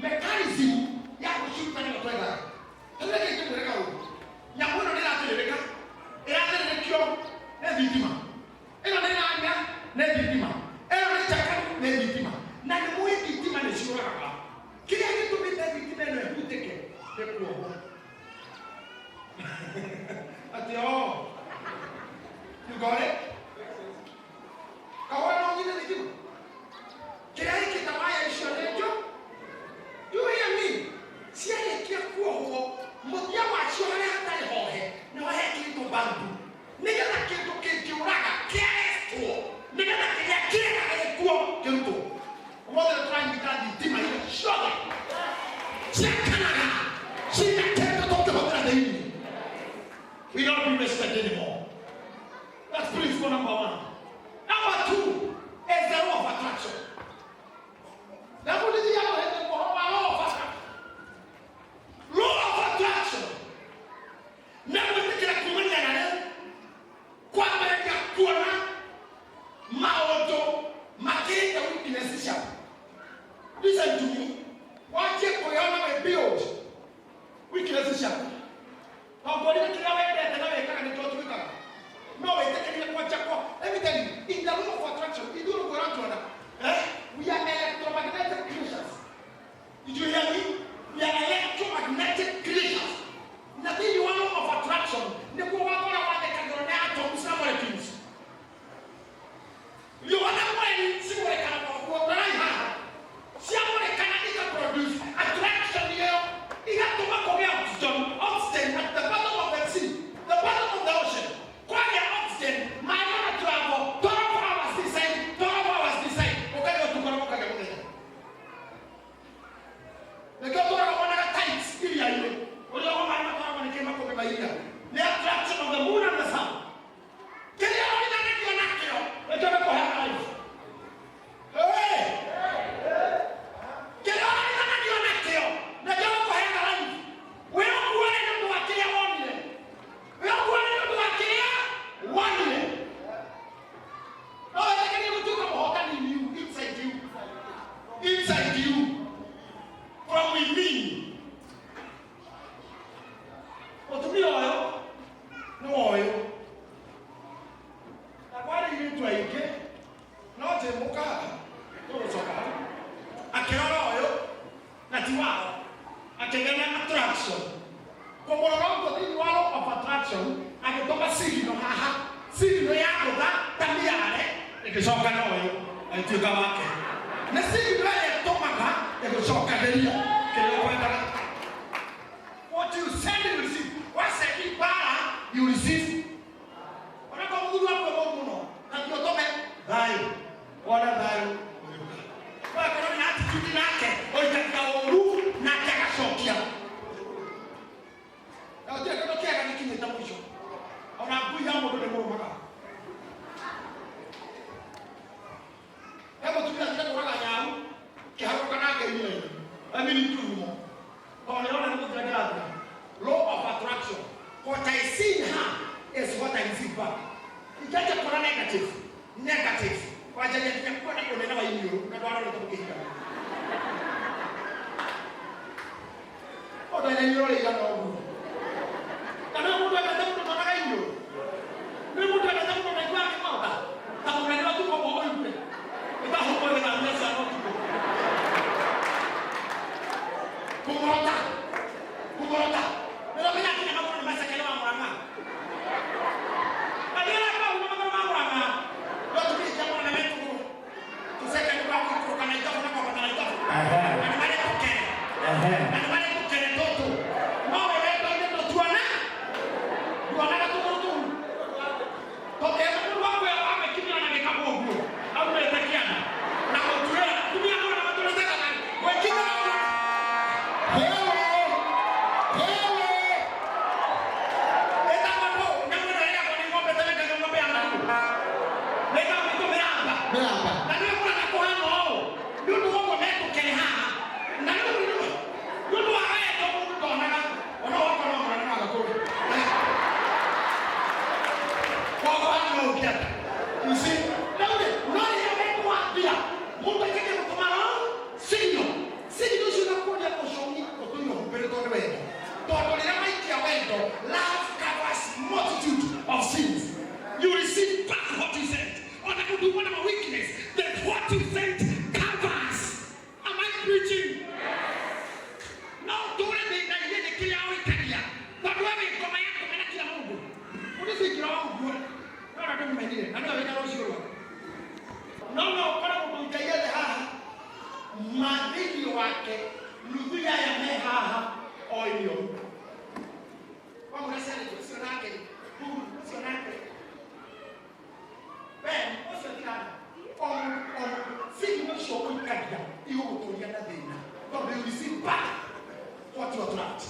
Mechanism ya gũciruta nĩyo twethaga. Tũrĩa ngĩmwĩre kaũndũ. Nyamũ ĩno nĩ ĩrathĩrĩrĩka, ĩrathĩrĩrĩkio nĩ thitima. Ĩno nĩ ĩranya nĩ thitima. ciũragaga. Kĩrĩa gĩtũmĩte thitima ĩno ĩhutĩke nĩ kuohwo. Atĩ oh, you got it? Kahũa no ũnyite thitima. Kĩrĩa gĩkĩte waya icio nĩ njũ. Do you hear me? Ciarĩkia kuohwo, mũthia wacio harĩa hatarĩ hohe nĩho hekĩrĩtwo bambu nĩgetha kĩndũ kĩngĩũraga kĩarestwo, nĩgetha kĩrĩa kĩega gĩkuo kĩrutwo. Ũmũthĩ nĩ tũranyita thitima iria ciothe ciakanaga cina kĩndũ tũngĩhũthĩra thĩinĩ. We don't be wasted anymore. That's principle number one. Number two is the law of attraction. Ndabundithia andũ hĩndĩ ũhoro wa law of attraction. Law of attraction na gwĩtĩkĩra kumania na rĩu kwambĩrĩria kuona maũndũ makĩrĩte weakness ciaku. Listen to me. Wanjie kwĩyona wĩ build weakness ciaku. Tongorire kĩrĩa wendete na wĩkaga nĩkĩo tuĩkaga. No wĩtĩkĩrire kwanja kwa. Let me tell you, in the law of attraction, ithuĩ rũkwĩra tuona, eh? We are electromagnetic creatures. Did you hear me? We are electromagnetic creatures. Na thĩinĩ wa law of attraction, nĩguo wakora wathekagĩrwo nĩ atoms na molecules. Riũa na mweri cimũrĩkana ũguo, rorai haha. Ciamũrĩkana ika produce attraction ĩyo, igatũma kũgĩa oxygen, oxygen at the bottom of the sea, the bottom of the ocean. Kwagĩa oxygen, maĩ mana travel 12 hours this side, 12 hours this side, ũkagĩa ũtukũ na gũkagĩa mũthenya. Nĩkĩo tũraga wonaga tides iria-inĩ. Ũrĩa ũguo maĩ matwaragwo nĩ kĩĩ makũmbĩ ma iria. Nĩ attraction of the moon and the sun. Kĩrĩa ũrithanagio nakĩo, nĩkĩo gĩkũheaga life. Hey! Kĩrĩa ũrithanagio nakĩo, nĩkĩo gĩkũheaga life. Wĩũkuane nĩ ũndũ wa kĩrĩa wonire. Wĩũkuane nĩ ũndũ wa kĩrĩa wonire. No wĩtĩkĩrie gũtuĩka mũhotani in you, inside you. Inside you. From within. Mũtumia ũyũ nĩ woyũ. Na kwarĩ airĩtu aingĩ, no njĩmũka haha, tũgũcoka hau. Akĩrora ũyũ, na ti wao. Akĩgĩa na attraction. Kũmũrora ũguo thĩinĩ wa law of attraction, agĩtũma signal haha, signal ya gũtha ta mĩare, ĩgĩcoka na ũyũ, agĩtuĩka wake. Nĩ signal ĩrĩa ĩtũmaga ĩgũcokanĩria kĩrĩa ũkwendaga. What you send, you receive. Wasend mbara, you receive. Onakorwo mũthuri waku e mũũru mũno, na ti ũtũme thayũ. Wona thayũ ũgĩũka. Wakorwo nĩ attitude nake, ũikagia ũũru nake agacokia. Na gũtirĩ kĩndũ kĩega gĩkinyĩte mũico. Ona ngui ya mũndũ nĩ mũrũmaga. He mũtumia athire kũraga nyau, kĩharũrũka nake iria-inĩ. Emiri ndurumo. Tondũ nĩona nĩ gũthira kĩrathira. Law of attraction. What I see in her Ndũngĩmenya rũciũ rwaku. No no ũkore mũndũ ũikaire thĩ haha, ma thĩinĩ wake nuthu ya aya me haha o irio. Wamwĩra ciana ũcio nake, ũcio nake. We, ũcio tigana. O o signal ũcio ũikagia igũgũtũria na thĩna. Tondũ you receive back what you attract.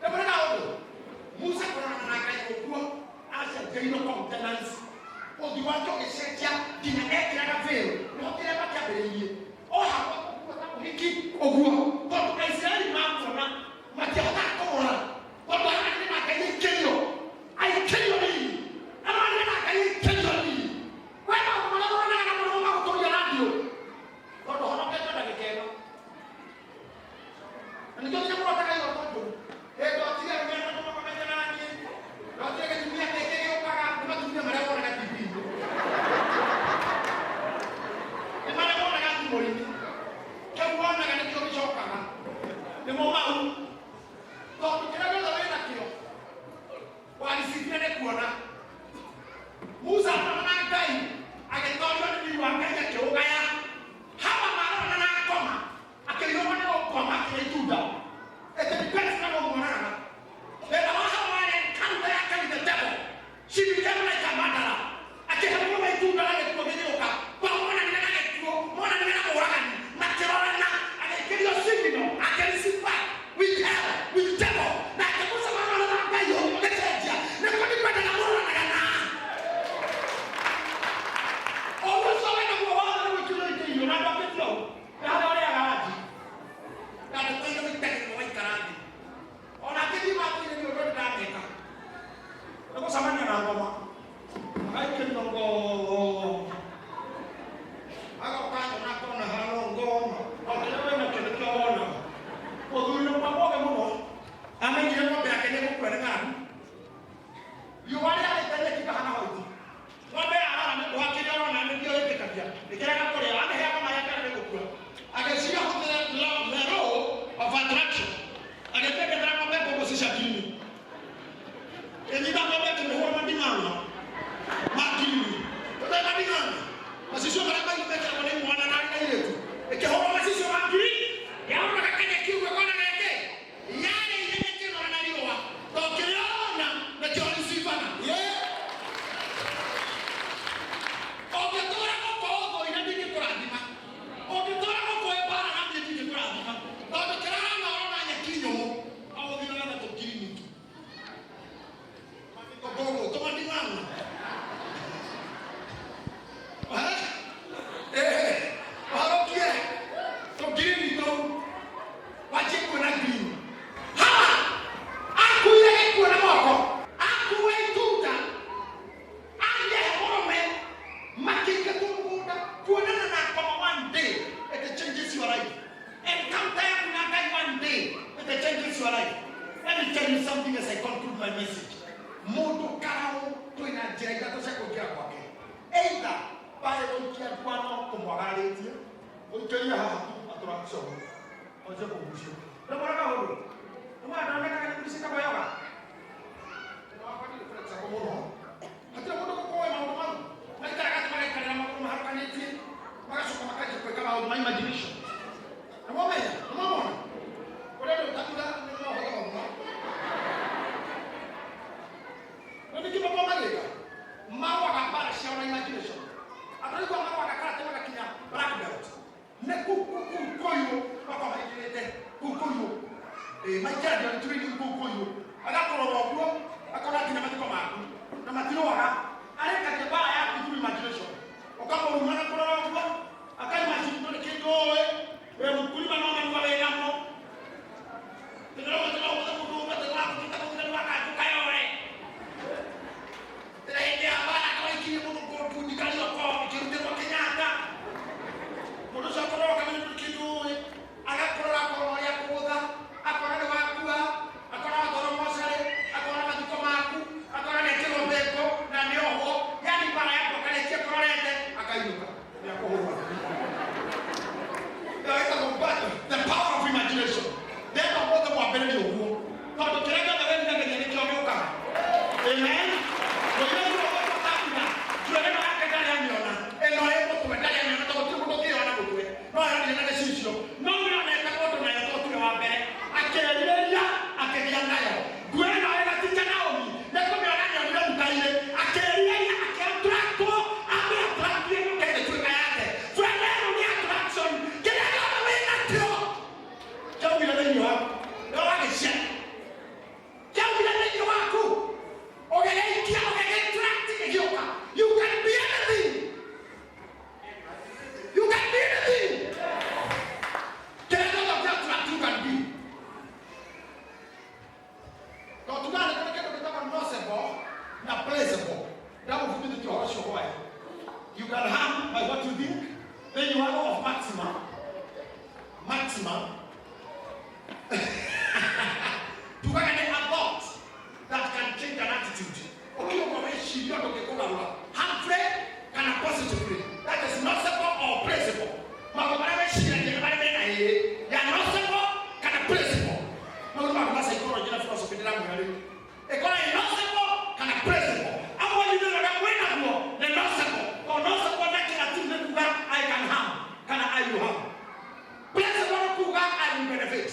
Ndĩmwĩre kaũndũ. Musa kũrorana na Ngai ũguo acenjeirwo countenance. Ũthiũ wake ũgĩcenjia nginya ekĩraga veil. Nĩho kĩremba kĩambĩrĩirie. O hakwa ũguo ta mũhiki ũguo. Tondũ Aisiraeli mamuona matiahotaga kũmũrora. Tondũ aronire na Ngai aikĩrio. Aikĩrio riri. Aronire na Ngai aikĩrio riri. We maũndũ marĩa ũroranaga namo nĩmo magũtũria na thiũ. Tondũ honoketio ndagĩka ĩno. Na nĩkĩo nginya mũrotaga iroto njũru. Ĩ ndotire arũme atatũ makomete na niĩ. Ndotire gĩtumia gĩkĩ gĩũkaga nĩ matumia marĩa wonaga TV-inĩ. Nĩ marĩa wonaga thimũ-inĩ. Kĩu wonaga nĩkĩo gĩcokaga. Nĩmo mau. Tondũ kĩrĩa gĩothe wĩ nakĩo waricithire nĩ kuona. Musa arorana na Ngai agĩtorio nĩ riri wa Ngai akĩũgaya. Hawa marorana na ngoma akĩiyũrwo nĩ ũkoma akĩrĩa itunda. It depends na mũmuonanaga. Thĩna wa Hawa warĩ encounter yake with the devil. She became like a murderer. Akĩhe mũrũme itunda na gĩkuũ gĩgĩũka. Kwa monanire na gĩkuũ, monanire na mũũragani, makĩrorana, agĩikĩrio signal, akĩreceive back with hell, with devil. Nake Musa marorana na Ngai ũguo gĩcenjia. Nĩkuo ndikwendaga mũroranaga na. Ũguo ũcio wĩ naguo wothe nĩ gwĩkĩrwo ikĩirio na ndwakĩtio ũũ. Nĩ harĩa ũrĩaga ranji. Na ndũkaire gũitagĩrĩrwo waikara thĩ. Ona ngĩthiĩ matũ-inĩ nĩ ũndũ ndĩrameka. Nĩ gũcemania na ngoma. Agaikĩrio ngoma. Agoka nyona akona haro ngoma. O kĩrĩa wĩ nakĩo nĩkĩo wonaga. Mũthuri nĩ mũgĩ mũno. Amenyire ng'ombe yake nĩ ĩgũkua nĩ ng'aragu. Riũa rĩarĩte nyeki kahana hoiti. Ng'ombe yarara nĩ ũndũ wa kĩrĩa ũrona nĩkĩo ĩtĩkagia. Ĩkĩrega kũrĩa. Amĩheaga maĩ akĩrega nĩ gũkua. Agĩciria hũthĩre the law of attraction. Agĩtengethera ng'ombe mbũgũ cicakini. Ĩnyita ng'ombe ĩkĩmĩhũra manding'ang'a ma ngirini. Tũtoĩ manding'ang'a? Macicio marĩa mekĩragwo nĩ imwana na airĩtu. Ĩkĩhũrwo macicio ma ngirini. Yaroraga kanyeki ũguo ĩkona geke. Yarĩire nyeki ĩnora na riũa. Tondũ kĩrĩa ũrona nĩkĩo ũricibaga. Ũngĩtũra gũkũ ũthũire ndingĩkũrathima. Ũngĩtũra gũkũ wĩ mbara na niĩ ndingĩkũrathima. Tondũ kĩrĩa ũrona ũrona nyeki nyũmũ. Ũgũthiĩ na tũngirini tu. Tũmbũgũ, tũmanding'ang'a. Ũharũkie tũngirini tũu. Wanjie kuona green. Hawa akuire gĩkuũ na moko. Akuue itunda. Agĩe mũrũme makĩingatwo mũgũnda kuonana na ngoma one day it changes your life. Encounter yaku na Ngai one day it changes your life. Let me tell you something as I conclude my message. Mũndũ karaũ twĩna njĩra ithatũ cia kũingĩra gwake. Either by gũikia ndwano kũmwagararĩtie, ũikĩrie haha tu attraction, wanjie kũgucia. Nĩmwona kaũndũ? Nĩmwona ndonekaga nĩ kaboyoga? Mũno. Hatirĩ mũndũ gũkũĩ maũndũ mau. Maikaraga thĩ magaikarĩra magũrũ maharũkanĩtie, magacoka makanjia gwĩka maũndũ ma imagination. Nĩmwamenya? Nĩmwamona? Ũrĩa andũ ũtakuga nĩ maũndũ mũno. Na nĩkĩ makoragwo magĩka? Marũaga mbara ciao na imagination. Andũ aigua marũaga karate magakinya black belt. Nĩ kũu kũu kũirũ makoragwo maingĩrĩte kũu kũirũ. Maikaragia nĩ training kũu kũirũ. Agakũrora ũguo, akona nginya mathiko maku. Na matirũaga. Arekagia mbara yaku through imagination. Ũkamũruma na kũrora ũguo, akaimagine ndũrĩ kĩndũ ũĩ, wĩ mũkulima no manua wĩ namo. Tĩrĩrwo tĩrwo mũndũ ũmwe tĩrwa mũthigari wa kanjũ kayore. Tĩrĩ hĩndĩ ya mbara kawaikirie mũndũ kũndundi Karioko ĩkĩrutĩrwo Kenyatta. Mũndũ ũcio akorwo akamenya ndũrĩ kĩndũ ũĩ, agakũrora akona ũrĩa akũgũtha, akona nĩ wakua, akona watwarwo mocarĩ, akona mathiko maku, akona nĩ ekĩrwo mbĩngũ na nĩ Wa law of maxima maxima tugaga nĩ a thought that can change an attitude. Ũkiuga wĩciria ũndũ ũngĩkũgarũra harmfully kana positively, that is nocebo or placebo. Maũndũ marĩa wĩciragia nĩ marĩa mena ĩĩ ya nocebo kana placebo. Maũndũ ma psychology na philosophy ndĩramwĩra rĩu ĩkora ĩ nocebo kana placebo. Amwe nĩ ũrĩa mwĩnaguo nĩ nocebo. O nocebo na kĩratini nĩ kuga "I can harm" kana "I will harm". Placebo nĩ kuga "I will benefit".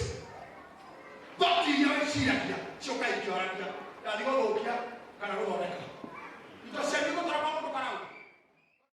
Thought iria wĩciragia ciũka ikĩoragia ndathi gũthũkia kana gũthondeka.